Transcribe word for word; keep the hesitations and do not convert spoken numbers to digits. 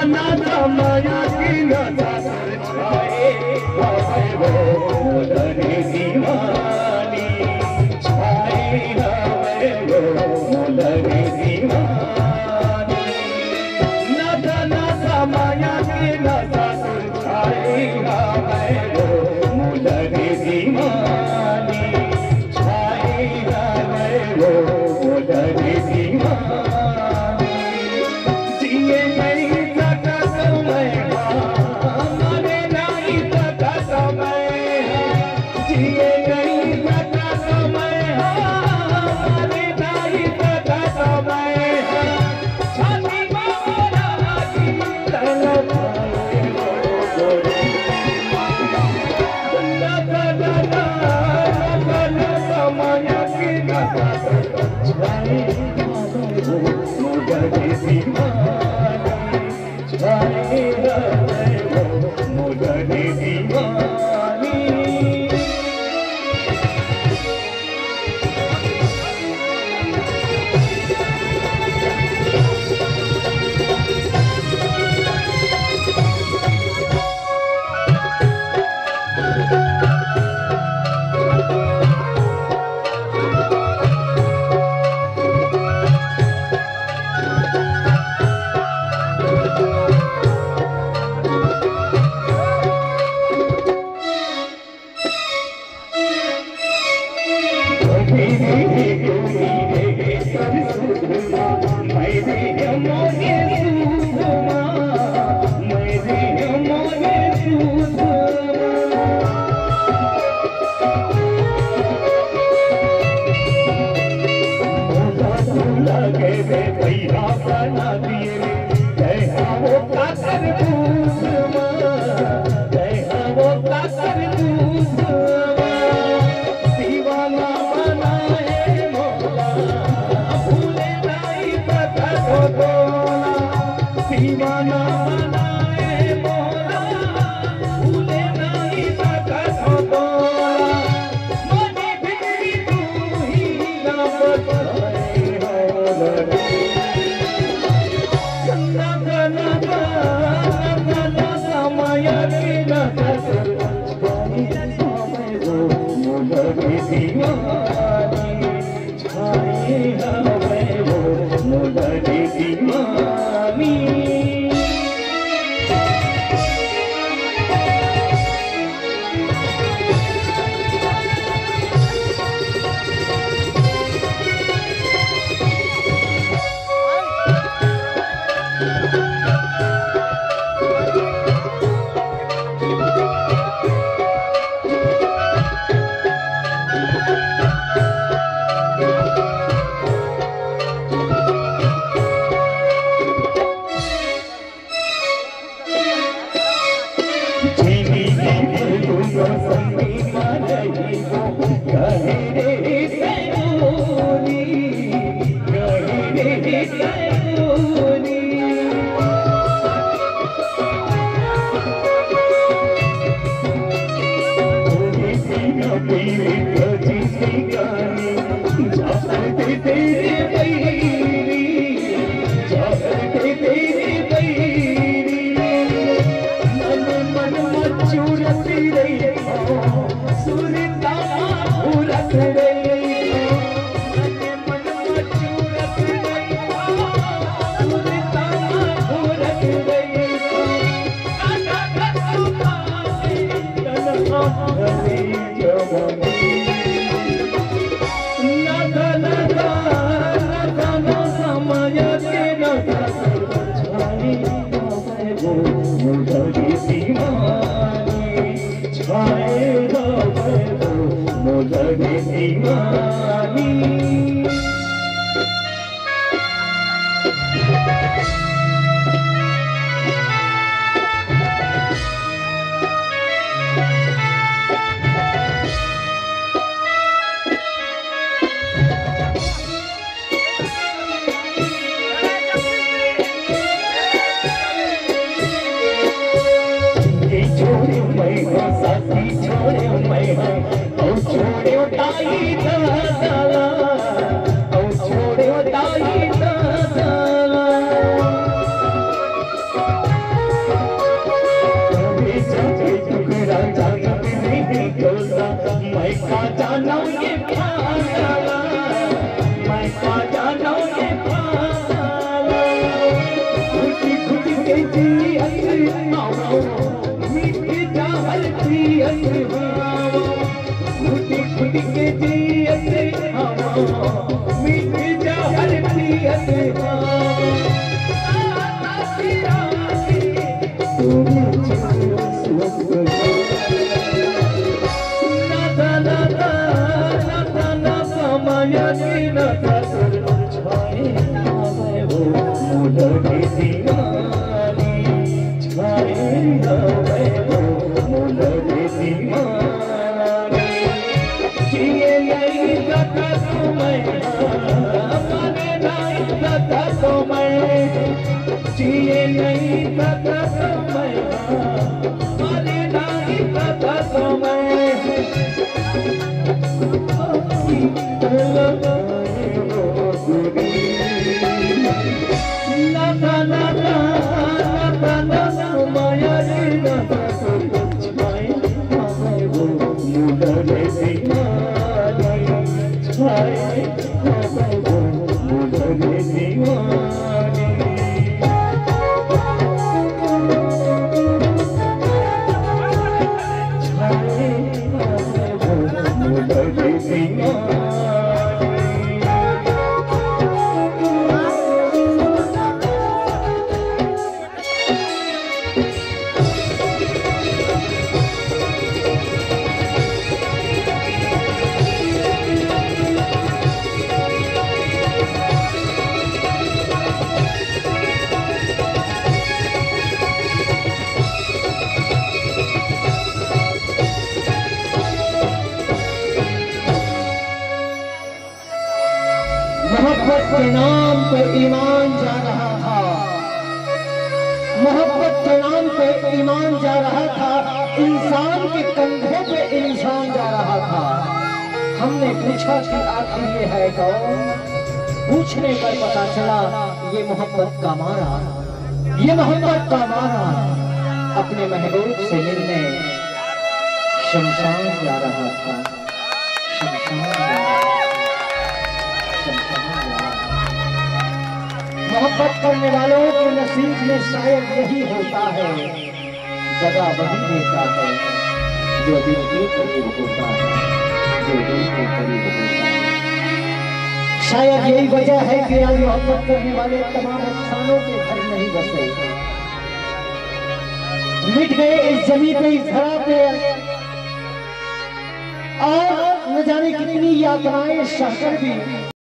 ना समय के नशा तोर छाए हवय वो मोर दीवानी, छाए हवय वो मोर दीवानी। ना, ना समय के नशा तोर छाए हवय वो मोर दीवानी, छाए हवय वो मोर दीवानी। जिए नइ सकत मैं हा, मरे नइ सकत मैं हा। जिए नइ सकत मैं हा, मरे नइ सकत मैं हा। छाती म मोर लागी तड़प, मोला रे दीवानी, छाए हवय वो मोला रे दीवानी। जिए नइ सकत मैं, मरे नइ सकत मैं। जिए नइ सकत मैं, मरे नइ सकत मैं। मोहब्बत के नाम पे ईमान जा रहा था, मोहब्बत के नाम पे ईमान जा रहा था, इंसान के कंधे पे इंसान जा रहा था। हमने पूछा कि आखिर ये है कौन? पूछने पर पता चला ये मोहब्बत का मारा, ये मोहब्बत का मारा। अपने महबूब से मिलने शमशान जा रहा था। शमशान जा रहा था, शमशान जा रहा था। मोहब्बत करने वालों के नसीब में शायद यही होता है, दगा वही देता है जो दिल के करीब होता है, जो दिल के करीब होता है। शायद यही वजह है कि आज मोहब्बत करने वाले तमाम अफसानों के घर नहीं बसे, मिट गए इस जमीन पे, इस धरा पे, और न जाने कितनी यातनाएं सहकर भी